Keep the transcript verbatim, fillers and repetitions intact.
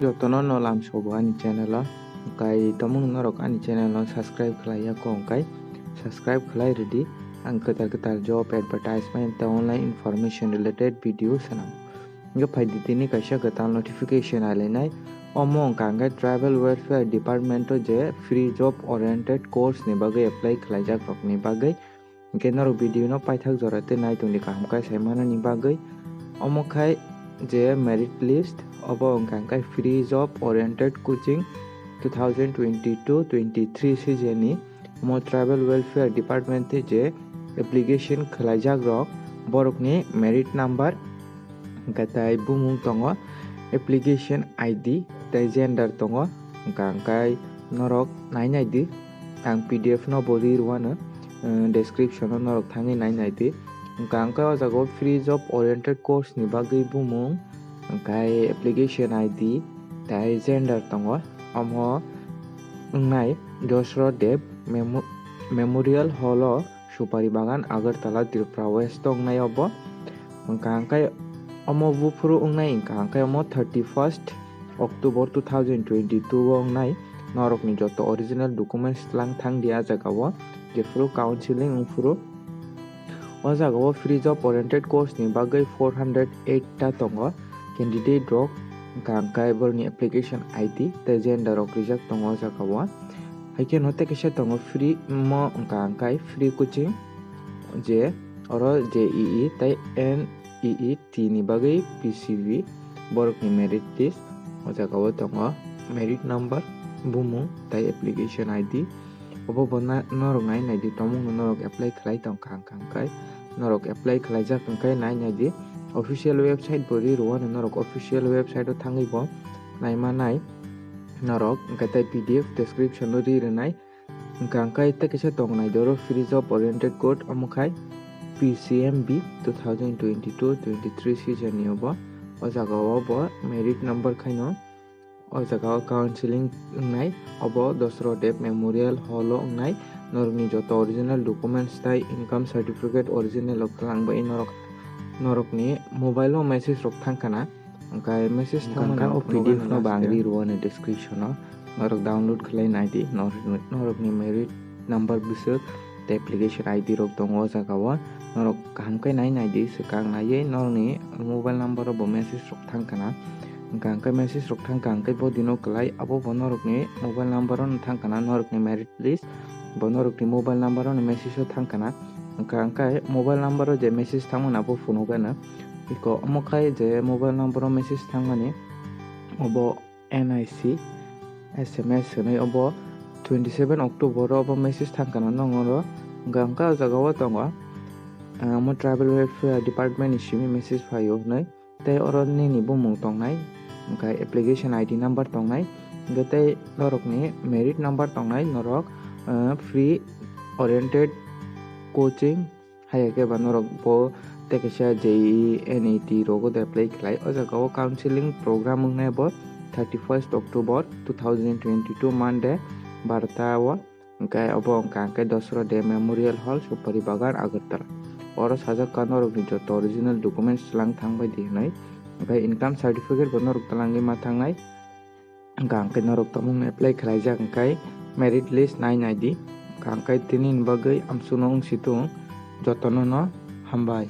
Jotono no lamsogo ani channel o, hwnkhe tomung norok ani channel no subscribe khlai ya kho hwnkhe subscribe khlai rwdi. Ang kwtal kwtal job advertisement tei online information related video swnam. Hwnkhe phaidi tini kaisa kwtal notification alainai. Omo wngkha hwnkhe Tribal Welfare Department o je free job oriented course ni bagwi apply khlaijak rokni bagwi. Hwnkhe norok video no paithak jora tei nai tongdi kaham khe sai manani bagwi. Omo khai je merit list obo wngkha hwnkhe free job oriented coaching two thousand twenty-two twenty-three season ni omo Tribal Welfare Department tei je application khlaijak rok borokni merit number hwnkhe tei bumung tongo, application I D tei gender tongo. Hwnkha hwnkhe norok nai nai di, ang P D F no bo ri rwano, eh, description o norok thangwi nai nai di. Hwnkha hwnkhe o jaga o free job oriented course ni bagwi bumung, hwnkhe application I D tei gender tongo. Omo wngnai Dosro Deb Memo-, Memorial Hall o Supari Bagan, Agartala, Tripura West tongnai obo. Hwnkha hwnkhe omo buphuru wngnai, hwnkha hwnkhe omo thirty first October two thousand twenty-two o wngnai. Norokni joto original documents tlang thang di a jaga o, jephuru counseling wngphuru. O jaga o free job oriented course ni bagwi four hundred eight ta tongo candidate rok, hwnkha hwnkhe borokni application I D tei gender rok rijak tongo o jaga o. Hai kheno tei kaisa tongo free mo wngkha hwnkhe free coaching, je oro J E E tei N E E T ni bagwi P C B borokni merit list o jaga o tongo, merit number, bumung tei application I D. Obo bo na-, norok nai nai di, tomung no norok apply khlai tong kha hwnkha hwnkhe norok apply khlaijak hwnkhe nai nai di, official website bo ri rwano norok official website o thangwi bo nai manai norok, hwnkhe tei P D F description o ri rwnai. Hwnkha hwnkhe tei kaisa tongnai doro free job oriented course, omo khai P C M B two thousand twenty-two twenty-three season ni obo. O jaga o bo merit number khaino o jaga o counseling wngnai, obo Dosro Deb Memorial Hall o wngnai. Norokni joto original documents tei income certificate original rok twlang bai norok, norokni mobile o message rok thang khana. Hwnkhe message thangmani ang phunukgwi nang last o. Hwnkhe ang ri rwani description o, norok download khlai nai di, nor-, norokni merit number bwswk tei application I D rok tongo o jaga o, norok kaham khe nai nai di, swkang naiwi norokni mobile number o bo message rok thang khana. Hwnkhe ang khe message rok thang kha, ang khe bo dino kwlai abo bo norokni mobile number o thang khana, norokni merit list bo norokni mobile number o message o thang khana. Hwnkhe ang khe mobile number o je message thangmani abo phunukgano. Iko omo khai je mobile number o message thangmani, obo N I C S M S hwnwi obo twenty seven October o obo message thang khana nong oro. Hwnkhe ang khe o jaga o tongo, ah, omo Tribal Welfare Department ni simi message phaio hwnwi. Tei oro nini bumung tongnai, hwnkhe application I D number tongnai, hwnkhe tei norokni merit number tongnai, norok, ah, free oriented coaching. Haiya khe ba norok bo tei kaisa J E E, N E T rogo de apply khlai. O jaga o counseling program wngnai bo thirty first October two thousand twenty-two Monday barota o. Hwnkhe obo wngkha hwnkhe Dosro Deb Memorial Hall, Supari Bagan, Agartala. Oro sajak kha norokni joto original documents twlang thang bai di hwnwi. Hwnkhe income certificate bo norok twlangwi ma thangnai. Hwnkha hwnkhe norok tamungno apply khlaijak hwnkhe merit list nai nai di. Hwnkha hwnkhe tinini bagwi amsukno wng si tung, jotono no hambai.